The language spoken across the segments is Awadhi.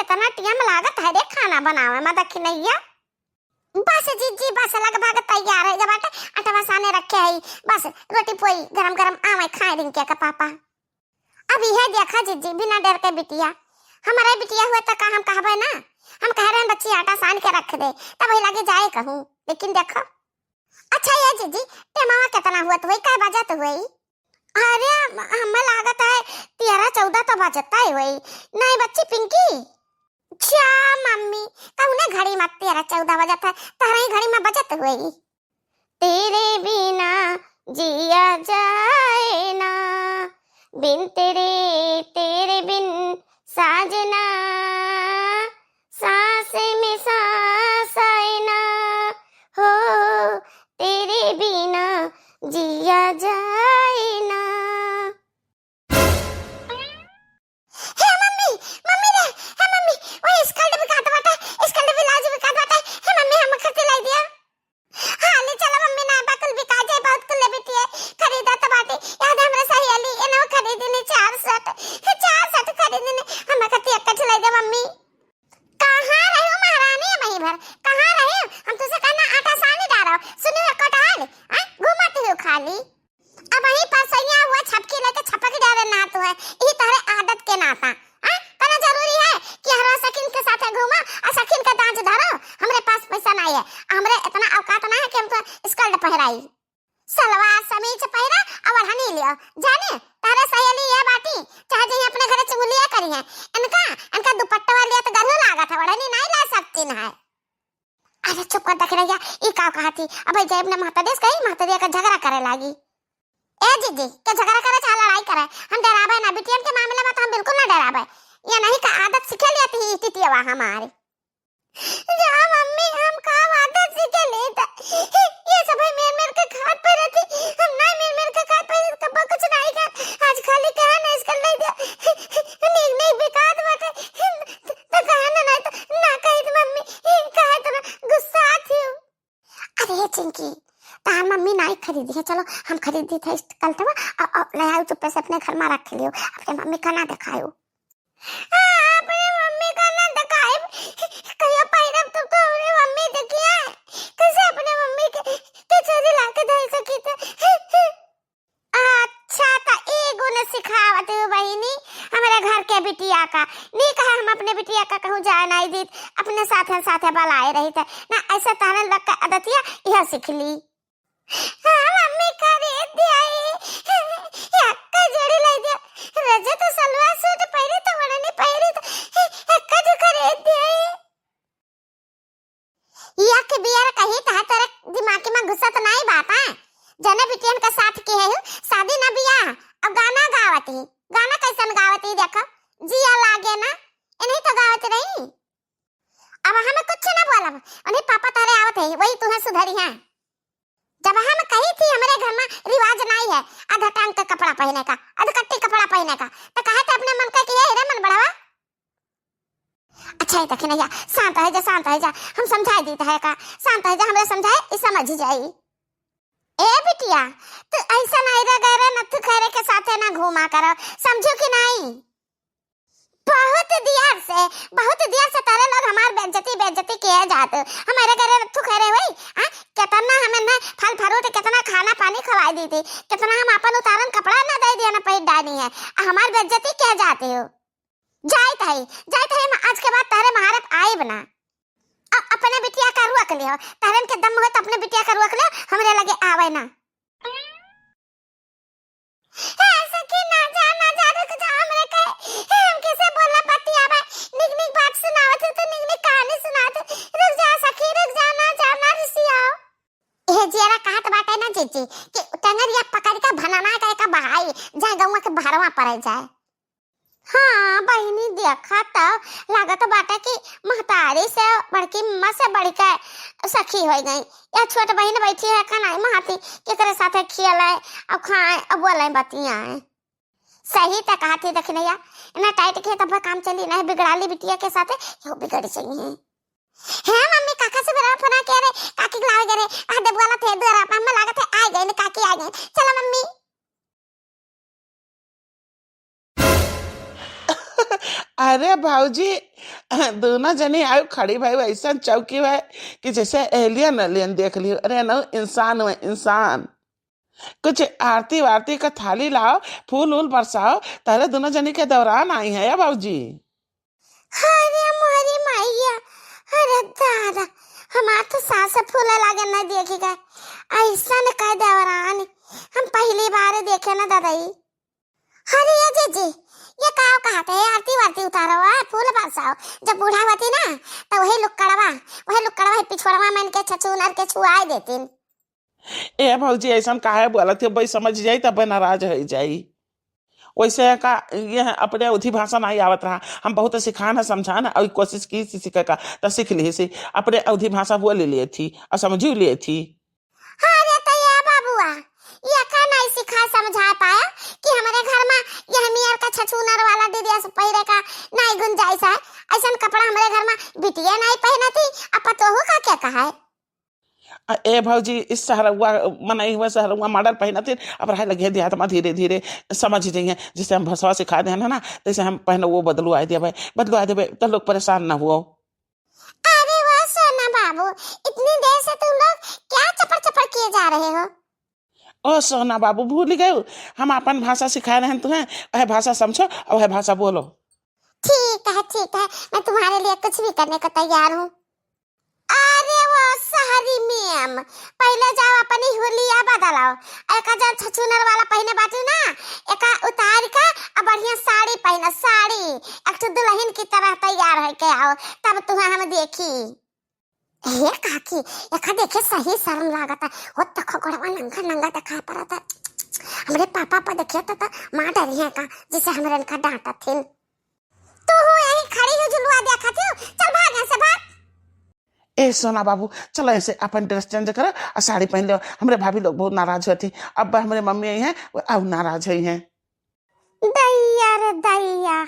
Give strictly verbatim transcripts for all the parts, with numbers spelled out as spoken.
तना टियम लागत है रे खाना बनावे मा दखिनैया। बस जिज्जी, बस लगभग तैयार है, जब बाटे अटवा साने रखे है, बस रोटी पोई गरम गरम आवे खाए रिंकिया का पापा। अब इहे देखा जिज्जी, बिना डर के बिटिया, हमारे बिटिया हुए तो का हम कहबे ना, हम कह रहे हैं बच्ची आटा सान के रख दे, तब वही लगे जाए कहूँ, लेकिन देखो। अच्छा ये जिज्जी, टेमावा कितना हुआ तो वही कै बजत हुई? अरे, हमें लागत है तेरह चौदह तो बजता ही होई। नहीं बच्ची पिंकी? अच्छा मम्मी, कौने घड़ी में तेरह चौदह बजत है? तहरे ही घड़ी में बजत होई। तेरे बिना जिया जाए ना, बिन तेरे, तेरे बिन साजना, सांस में सांस आए ना, हो तेरे बिना जिया जाए ना। हे मम्मी, मम्मी रे, हे मम्मी, वही स्कर्ट बिकात बाटे, स्कर्ट ब्लाउज बिकात बाटे। हे मम्मी, हम खरीद लाई दिया। हाँ, ले चला मम्मी, ना बा कुल बिका जाए, बहुत कुल ले बिटिया खरीदा त बाटे। याद है हमरा सहेली, एनो खरीदी ने चार सेट, चार सेट खरीदी ने, हम खरीदी एक ठे लाई दे मम्मी। कहाँ रहे हो महारानी, अबहीं भर कहाँ रहे हो? हम तुझसे कहना आटा सानी डालो, सुनी हो कटहल, हाँ, घूमती हो खाली। अबहीं परसैया हुआ छपकी लेके छपक जा रहे ना तो है, यही तोहरे आदत के नाता, हाँ? कहना जरूरी है कि हर सखिन के साथे घूमा और सखिन के दांज धरो, हमरे पास पैसा नहीं है, हमरे इतना औकात ना है कि हम तो स्कर्ट पहराई। सलवार समीज पहिरा और ओढ़नी लियो, जाने, तारे सहेली ये बाटी, चाहे जहीं अपने घरे चुगलिया करी है। इनका, इनका दुपट्टा वाली तो गलू लागत है, ओढ़नी नहीं ला सकती न है। अरे चुप कर दखिनैया, ई का कहा थी? अब जब ने महतरिया से कही, महतरिया का झगड़ा करे लागी। ए जिज्जी, के झगड़ा करे चाहे लड़ाई करे, हम डराबे ना, बिटियन के मामले में तो हम बिल्कुल ना डराबे। ये नहीं का आदत सीखे लिया थी, ई तितियवा हमारी। जा मम्मी, हम का आदत सीखे लेता? ये सब है मेर मेर के खात पर रहती। हम ना मेर मेर के खात पर रहती, कब्बो कुछ नहीं खात। आज खाली कहा ना इसका ले दिया। नीक नीक बिकात बाटे। तो कहा ना, नहीं तो ना कही तो मम्मी, कहा तो ना गुस्सा आती हो। अरे चिंकी, तार मम्मी नहीं खरीदी है, चलो हम खरीद दी थे स्कर्टवा और, और ले आओ चुप्पे से अपने घर में रख लियो, अपने मम्मी का ना दिखायो। हाँ, अपने मम्मी का ना दिखाए, कहियो पहिरब तब तो अपने मम्मी देखिए, कैसे अपने मम्मी के, के चोरी लाके धर सकी थे। अच्छा, त एगो न सिखावत हो बहिनी, हमरे घर के बिटिया का। नी कहे हम अपने बिटिया का कहूँ जाए नहीं दीत, अपने साथे साथे बलाए रही थे। ना ऐसे तहरे लग के आदतिया यह सीख ली। हाँ मम्मी, खरीद दिया ये। ये अक्का जोड़ी लाई दिया। रोजे तो सलवार सूट पहिरी तो ओढ़नी पहिरी तो अक्का जो खरीद दिया ये। या के बियाह कही तहा तेरे दिमाग में घुसत नहीं बात है। जने बिटियन के साथ की है हु, शादी ना बियाह, अब गाना गावत ही। गाना कैसन गावत ही देखो, जिया लागे ना, इन्हीं तो गावत रही। अब हमें कुछ ना बोलब, उन्हीं पापा तारे आवत है, वही तुम्हें सुधरी है। जब हम कही थी हमरे घर में रिवाज नहीं है आधा टांग का कपड़ा पहने का, अधकट्टी कपड़ा पहने का, तो कहे थे अपने मन का कि हे रे मन बढ़ावा, अच्छा है दखिनैया, शांत है जा, शांत है जा, हम समझाई दीत है का, शांत है जा, हमरा समझाए, ई समझ जाई। ए बिटिया, तू ऐसा नहीं रे गैरे नथु खैरे के साथे ना घूमा करो, समझू कि नहीं? बहुत दियर से, बहुत दियर से तारे लोग हमार बेइज्जती, बेइज्जती किए जात। हमारे गैरे नथु खैरे हुई, हाँ? कितना हमें ना फल फ्रूट, कितना खाना पानी खवाई दी थी, कितना हम अपन उतारन कपड़ा ना दे दिया ना पहिर डानी है, आ हमार बेइज्जती किए जाते हो। जाइत है, जाइत है, हम आज के बाद तहरे महारत आइब ना। अ-, अपने बिटिया का रोक लियो, तहरन के दम हो तो अपने बिटिया का रोक लियो, हमरे लगे आवे ना। ए सखी, ना जा, ना जा, रुक जा, हमरे के, ए, हम कैसे बोला बतियावे, निक निक बात सुनावत हो, तो निक निक कहानी सुनावत हो, रुक जा सखी, रुक जा, ना जा, ना रिसियाओ। ए जियरा कहत बाटे ना जीजी कि टंगरिया पकड़ के भनना करे का बहाई, जाए गौवा के भरवा पड़े जाए। हाँ बहिनी, देखा त लागत बाटे कि महतारी से बड़की अम्मा से बढ़ के सखी हो गई। या छोट बहिन बैठी है कनाई महाती, केकरे साथे खेले, अब खाए, अब बोले, बतियाए। सही त कहत ही दखिनैया, इन्हें टाइट के तब काम चली, नहीं बिगड़ाली बिटिया के साथे, यो बिगड़ जाई है। हे मम्मी, काका से बेरा फोन के रे, काकी के लावे रे, आ देबवाला थे दुआरा, मम्मा लागत है आ गए, काकी आ गए। चलो मम्मी। अरे भौजी, दुनो जनी आयु खड़ी भई, ऐसन चौकी भई कि जैसे alien alien देख लियो। अरे न, इंसान हुए, इंसान। कुछ आरती वारती का थाली लाओ, फूल उल बरसाओ, तहरे दुनो जनी के दौरान आई है या भौजी। अरे मोरी मैया, अरे दादा, हमार तो सांस फूले लागे न देखी के। ऐसन का दौरान हम पहली बार देखे न दादाई। अरे ये जीजी, ये का कहत है, आरती वारती उतारो, आ, फूल बरसाओ। जब बूढ़ा होती ना, तो वही लुक्कड़वा, वही लुक्कड़वा, वही पिछुड़वा में इनके छछूनर के छुआए देतीन। ए भौजी, ऐसन काहे बोलत हो? बई समझ जाई तब नाराज हो जाई। वैसे का ये अपने अवधी भाषा नहीं आवत रहा, हम बहुत सिखान है, समझान है और कोशिश की सी सीखे का, तो सीख ली सी। अपने अवधी भाषा बोल लिए थी और समझी लिए थी। अरे तो ये बाबुआ, ये का नहीं सिखा समझा पाया कि हमारे घर में यह मियर का छछूनर वाला ड्रेस पहिरे का नहीं गुंजाइश है। ऐसन कपड़ा हमारे घर में बिटिया नहीं पहनती, अब पतोहू का क्या कहा है? अ, ए भौजी, इस शहरौआ मनई हुआ, शहरौआ मॉडल पहिनत ही, अब रहे लगे देहात में धीरे धीरे समझ जइहें। जैसे हम भसवा सिखा देहन है ना, तैसे हम पहनो वो बदलवाए देबे, बदलवाए देबे, तो लोग परेशान ना हुओ। अरे वाह सोना बाबू, इतनी देर से तुम लोग क्या चपर चपर किए जा रहे हो? ओ सोना बाबू, भूल गए, हम अपन भाषा सिखाए रहन तुम्हें, वह भाषा समझो और वह भाषा बोलो। ठीक है, ठीक है, मैं तुम्हारे लिए कुछ भी करने को तैयार हूँ। अरे वो शहरी मैम, पहले जाओ अपनी हुलिया बदलाओ, एका जौन छछूनर वाला पहिने बाटी ना, एका उतार के आ बढ़िया साड़ी पहिनो, साड़ी, एक ठो दुल्हन की तरह तैयार होके आओ, तब तुम्हें हम देखी। हे काकी, एका देखे सही शर्म लागत है, हो तखो गोड़वा नंगा नंगा दिखाई पड़त है। हमरे पापा पर देखिए तो, तो मार डरिए का, जिसे हमरे इनका डांटत थिन। तू हूँ यहीं खड़ी हो, झुलुआ देखत हो, चल भाग यहाँ से, भाग। ए सोना बाबू, चलो ऐसे अपन ड्रेस चेंज करो और साड़ी पहन लो। हमरे भाभी लोग बहुत नाराज होती, अब हमरे मम्मी आई हैं, वो और नाराज हुई हैं। दैया रे दैया,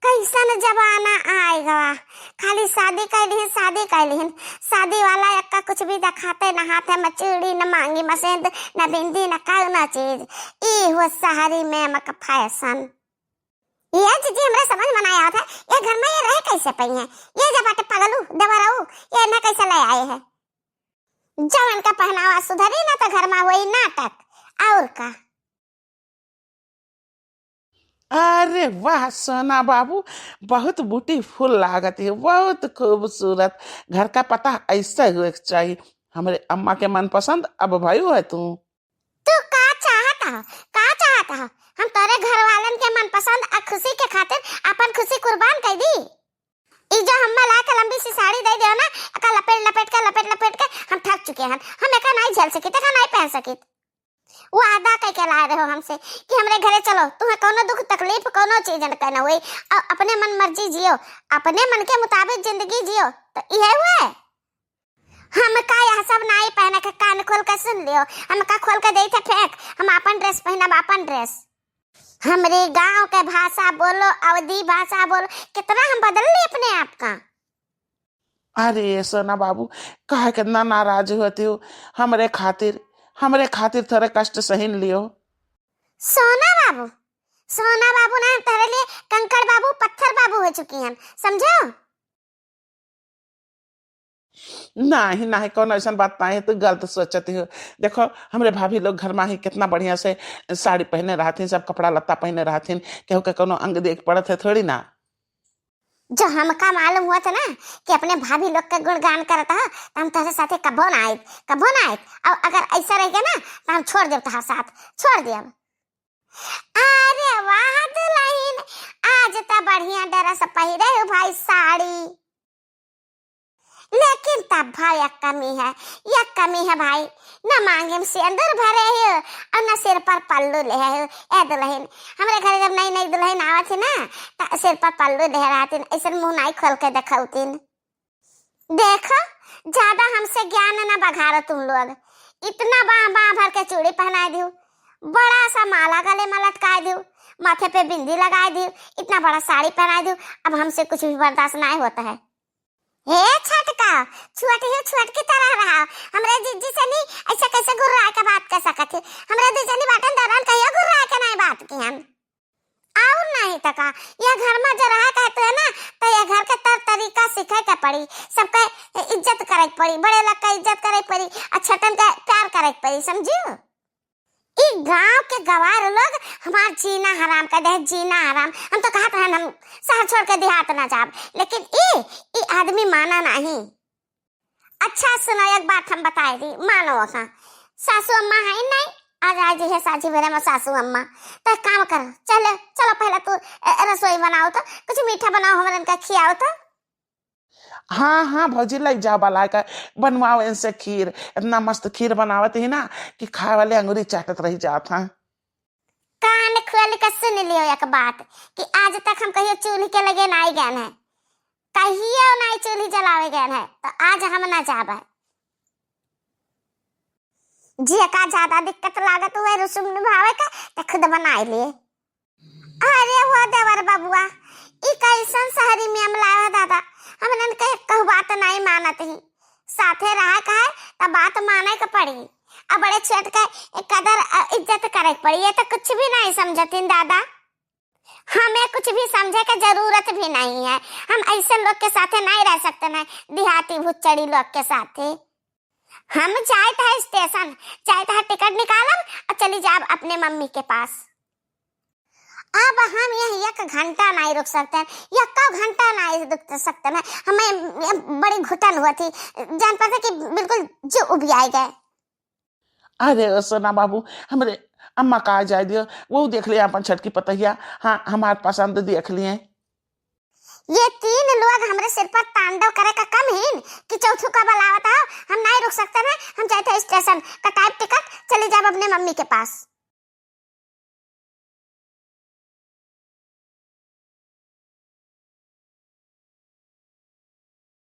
कैसन जमाना आए गवा। खाली शादी कैलिहन, शादी कैलिहन, शादी वाला एक्का कुछ भी दिखाते न हाथे में चूड़ी, न मांगी में सेंध, न बिंदी, न कौनो चीज। ई हुआ शहरी मैम का फैशन। ये जीजी, हमरे समझ में ना आवत है, ये घर में ये रहे कैसे पई हैं? ये जब बाटे पगलू, देवरऊ, ये इन्हें कैसे ले आए हैं? जब इनका पहनावा सुधरी ना तो घर में वही नाटक, और का। अरे वाह सोना बाबू, बहुत ब्यूटीफुल लागत है, बहुत खूबसूरत। घर का पता ऐसा हुए के चाहिए। हमरे अम्मा के मनपसंद अब भयू है तू। तू का चाहत हो? का चाहत हो? हम तोरे घर वालन के मनपसंद आ खुशी के खातिर अपन खुशी कुर्बान कर दी। ई जो हम्मा ला के लंबी सी साड़ी दे दियो ना, एका लपेट लपेट के, लपेट लपेट के हम थक चुके हैं। हम एका नहीं झेल सकित, एका नहीं पहन सकित। वादा कह के लाए रहो हमसे कि हमरे घरे चलो, तुम्हें कोनो दुख तकलीफ, कोनो चीज न कहना हुई, और अपने मन मर्जी जियो, अपने मन के मुताबिक जिंदगी जियो, तो इहे हुए। हमका यह सब नाई पहने के, कान खोल के सुन लियो, हमका खोल के देई थे फेंक, हम आपन ड्रेस पहनब, आपन ड्रेस। हमरे गांव के भाषा बोलो, अवधी भाषा बोलो, कितना हम बदल ली अपने आप का। अरे सोना बाबू, काहे कितना नाराज होती हो? हमरे खातिर, हमरे खातिर थोड़े कष्ट सहिन लियो। सोना बाबू, सोना बाबू ना, हम तोहरे लिए कंकड़ बाबू, पत्थर बाबू हो चुकी हैं, समझो? नाही, नाही, कौनो ऐसन बात नाही है, तू गलत सोचती हो। देखो, हमरे भाभी लोग घर में ही कितना बढ़िया से साड़ी पहने रहथिन, सब कपड़ा लत्ता पहने रहथिन, केहू के कौनो अंग देख पड़त है थोड़ी ना। जो हमका मालूम हुआ था ना कि अपने भाभी लोग के गुणगान करत हो, तो हम तोहरे साथे कभो ना आइत, कभो ना आइत। और अगर ऐसा रह गया ना, तो हम छोड़ देब तोहार साथ, छोड़ देब। अरे वाह दुल्हन, आज त बढ़िया ड्रेस पहिरे हो भाई, साड़ी। लेकिन तब भाई एक कमी है, एक कमी है भाई, न मांगे में सेंदूर भरे हो और न सिर पर पल्लू ले हो। ए दुल्हन, हमरे घरे जब नई नई दुल्हन आवत है ना, त सिर पर पल्लू ले रहतिन, ऐसन मुंह नाई खोल के देखौतिन। देखो, ज्यादा हमसे ज्ञान ना बघारो तुम लोग। इतना बांह, बांह भर के चूड़ी पहनाए दियो, बड़ा सा माला गले में लटकाए दियो, माथे पे बिंदी लगाए दियो, इतना बड़ा साड़ी पहनाए दियो, अब हमसे कुछ भी बर्दाश्त नहीं होता है। हे छटका, छुअटी हो, छुअट की तरह रहा। हमरे जीजी से नहीं ऐसे कैसे गुर्रा के बात कर सकत है? हमरे दू जनी बाटन दौरान कहियो गुर्रा के नहीं बात की हम। और नहीं तो का, यह घर में जो रहा कहते हैं ना, तो यह घर के तौर तरीका सीखे के पड़ी, सबके इज्जत करे के पड़ी, बड़े लोग का इज्जत करे के पड़ी, और छोटन के प्यार करे के पड़ी, समझियो? ई गांव के गवार लोग हमार जीना हराम कर दे, जीना हराम। हम तो कहत रहन हम शहर छोड़ के देहात ना जाब, लेकिन ई, ई आदमी माना नहीं। अच्छा सुनो, एक बात हम बताए दी, मानो अखा, सासू अम्मा है नहीं, आज आज है साझी बेरा में सासू अम्मा, तो एक काम करो, चलो चलो पहले तू ए, रसोई बनाओ तो, कुछ मीठा बनाओ, हमरन का खियाओ तो। हाँ हाँ भौजी, लग जाओ बलाय का, बनवाओ इनसे खीर। इतना मस्त खीर बनावत ही ना कि खाए वाले अंगुरी चाटत रह जात हैं। कान खोल के सुन लियो एक बात कि आज तक हम कहियो चूल्ही के लगे नाई गए हैं, कहियो नाई चूल्ही जलावे गए हैं, तो आज हम ना जाबे। जिया का ज्यादा दिक्कत लागत हुए रुसुम निभावे का, तो खुद बनाए लिए। अरे हो देवर बबुआ, ई कैसन शहरी में हम लावा दादा, हमनन के कहू बात नहीं मानत ही। साथे रहा का है, त बात माने के पड़ी। अब बड़े छोट के कदर, अ, इज्जत करे के पड़ी। ये तो कुछ भी नहीं समझतिन दादा। हमें कुछ भी समझे के जरूरत भी नहीं है। हम ऐसे लोग के साथे नहीं रह सकते हैं, देहाती भुच्चड़ी लोग के साथे। हम जाइत है स्टेशन, जाइत है टिकट निकालब और चली जाब अपने मम्मी के पास। अब हम यह एक घंटा नहीं रुक सकते हैं, एक घंटा नहीं रुक सकते हैं। हमें ये बड़ी घुटन हुआ थी, जान पड़ता कि बिल्कुल जो उबियाए गए। अरे ओ सोना बाबू, हमरे अम्मा का आ जाए दियो, वो देख लिए अपन छटकी पतहिया। हाँ, हमार पसंद देख लिए। ये तीन लोग हमरे सिर पर तांडव करे का कम हीन कि चौथू का बलावत हो। हम नहीं रुक सकते हैं, हम जाइत है स्टेशन, कटाइब टिकट, चली जाब अपने मम्मी के पास।